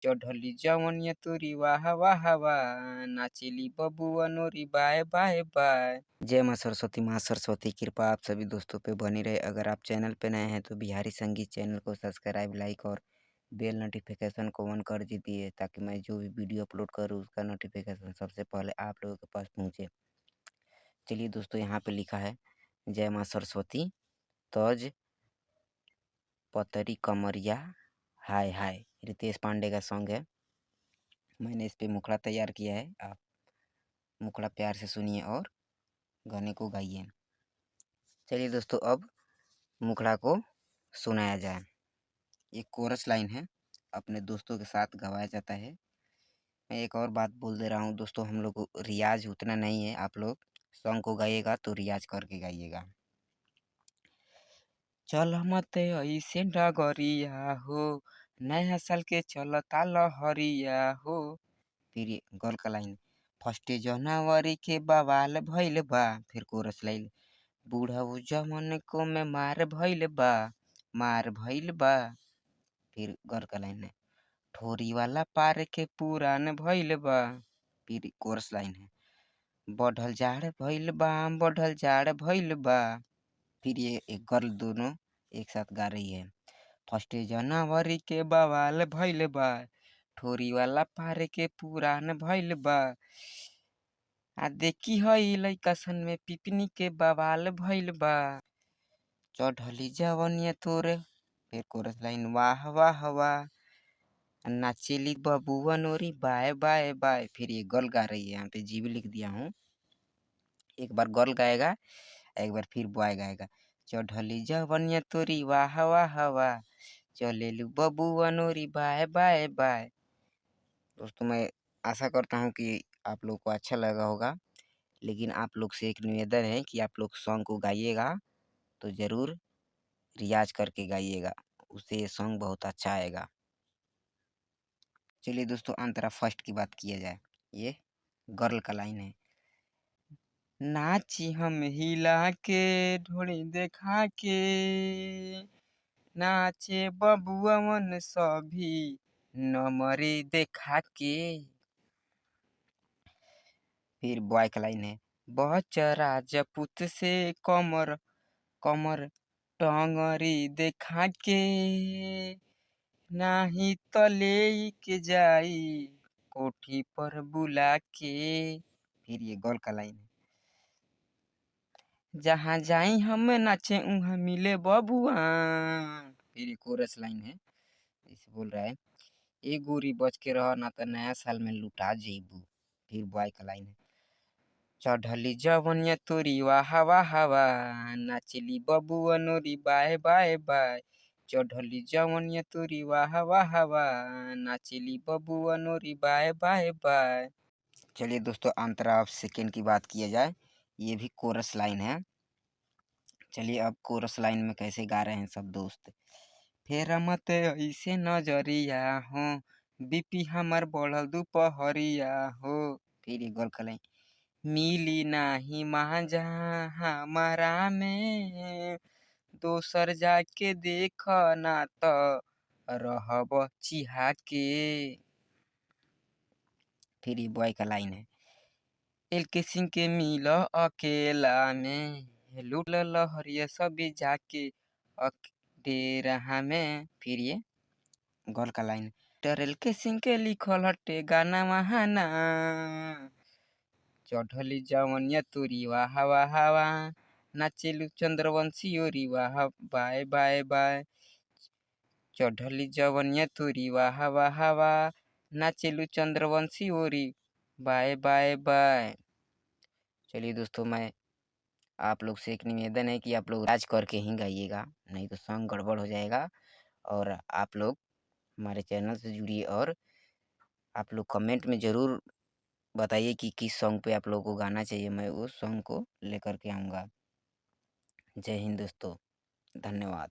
चढ़ली जवनिया तोरी वाह वाह वाह, नाचेली बबुआ नोरी बाय बाय बाय। जय माँ सरस्वती। माँ सरस्वती कृपा आप सभी दोस्तों पे बनी रहे। अगर आप चैनल पे नए हैं तो बिहारी संगीत चैनल को सब्सक्राइब, लाइक और बेल नोटिफिकेशन को ऑन कर दीजिए, ताकि मैं जो भी वीडियो अपलोड करूँ उसका नोटिफिकेशन सबसे पहले आप लोगों के पास पहुँचे। चलिए दोस्तों, यहाँ पे लिखा है जय माँ सरस्वती तज पतरी कमरिया हाय हाय। रितेश पांडे का सॉन्ग है। मैंने इस पे मुखड़ा तैयार किया है। आप मुखड़ा प्यार से सुनिए और गाने को गाइए। चलिए दोस्तों, अब मुखड़ा को सुनाया जाए। एक कोरस लाइन है, अपने दोस्तों के साथ गवाया जाता है। मैं एक और बात बोल दे रहा हूँ दोस्तों, हम लोग को रियाज उतना नहीं है। आप लोग सॉन्ग को गाइएगा तो रियाज करके गाइएगा। चल मत ऐसे डगरिया हो, नया साल के चलता लहरिया हो। फिर ये गर्ल का लाइन, फर्स्ट जनवरी के बवाल भइल बा। फिर कोरस लाइन, बूढ़ा जमन को में मार भइल बा, मार भइल बा। फिर गर्ल का लाइन है, ठोरी वाला पार के पुरान भइल बा। फिर कोरस लाइन है, बढ़ल जाड़ भइल बा, बढ़ल जाड़ भइल बा। फिर ये एक गर्ल दोनों एक साथ गा रही है। फर्स्ट जनवरी के बवाल भइल बा, ठोरी वाला पार के पुरान भइल बा। आ देखी हई लइका सन में पिपनी के बवाल भइल बा। चढ़ली जवनिया तोरे। फिर कोरस लाइन, वाह वाह वाह, नाचेली बबुआ नोरी बाय बाय बाय। फिर ये गर्ल गा रही है, यहाँ पे जी भी लिख दिया हूँ। एक बार गर्ल गाएगा, एक बार फिर बॉय गाएगा। चढ़ली जवनिया तोरी वाह वाह वाह, चलेलू बबुआ नोरी बाय बाय बाय। दोस्तों, मैं आशा करता हूँ कि आप लोग को अच्छा लगा होगा, लेकिन आप लोग से एक निवेदन है कि आप लोग सॉन्ग को गाइएगा तो ज़रूर रियाज करके गाइएगा, उससे ये सॉन्ग बहुत अच्छा आएगा। चलिए दोस्तों, अंतरा फर्स्ट की बात किया जाए। ये गर्ल का लाइन है। नाची हम हिला के ढोली देखा के, नाचे बबुआ मन सभी नमरी देखा के। फिर बॉय का लाइन है, बच राजपूत से कमर कमर टंगरी देखा के, नाही तो ले के जाई कोठी पर बुला के। फिर ये गर्ल का लाइन है, जहाँ जाई हम नाचे उहाँ मिले बबुआ। फिर ये कोरस लाइन है, इसे बोल रहा है, ए गोरी बच के रह ना तो नया साल में लुटा जइबू। फिर बॉय का लाइन है, चढ़ली जवनिया तोरी वाह वाह वाह, नाचली बबुआ नोरी बाय बाय बाय। चढ़ली जवनिया तोरी वाह वाह वाह, नाचली बबुआ नोरी बाय बाय बाय। चलिए दोस्तों, अंतरा अब सेकेंड की बात किया जाए। ये भी कोरस लाइन है। चलिए अब कोरस लाइन में कैसे गा रहे हैं सब दोस्त। फेर मत ऐसे नजरिया हो, बीपी हमर बढ़ल दुपहरिया हो। फिर ये गर्ल का लाइन, मिली नाही मांझा हमारा में, दोसर जाके देख ना तो रहब चिहा के। फिर ये बॉय का लाइन है, एल के सिंह के मिल अकेला में, लूट लहरिया सभी जाके डेरा में। फिर ये गर्ल का लाइन, एल के सिंह के लिखल हटे गाना वहाना, चढ़ली जवनिया तोरी वाह वाह वाह, नाचेलू चंद्रवंशी ओरी वाह बाय बाय बाय। चढ़ली जवनिया तोरी वाह वाह वाह, नाचेलू चंद्रवंशी ओरी बाय बाय बाय। चलिए दोस्तों, मैं आप लोग से एक निवेदन है कि आप लोग राज करके ही गाइएगा, नहीं तो सॉन्ग गड़बड़ हो जाएगा। और आप लोग हमारे चैनल से जुड़िए और आप लोग कमेंट में ज़रूर बताइए कि किस सॉन्ग पे आप लोगों को गाना चाहिए, मैं उस सॉन्ग को लेकर के आऊँगा। जय हिंद दोस्तों, धन्यवाद।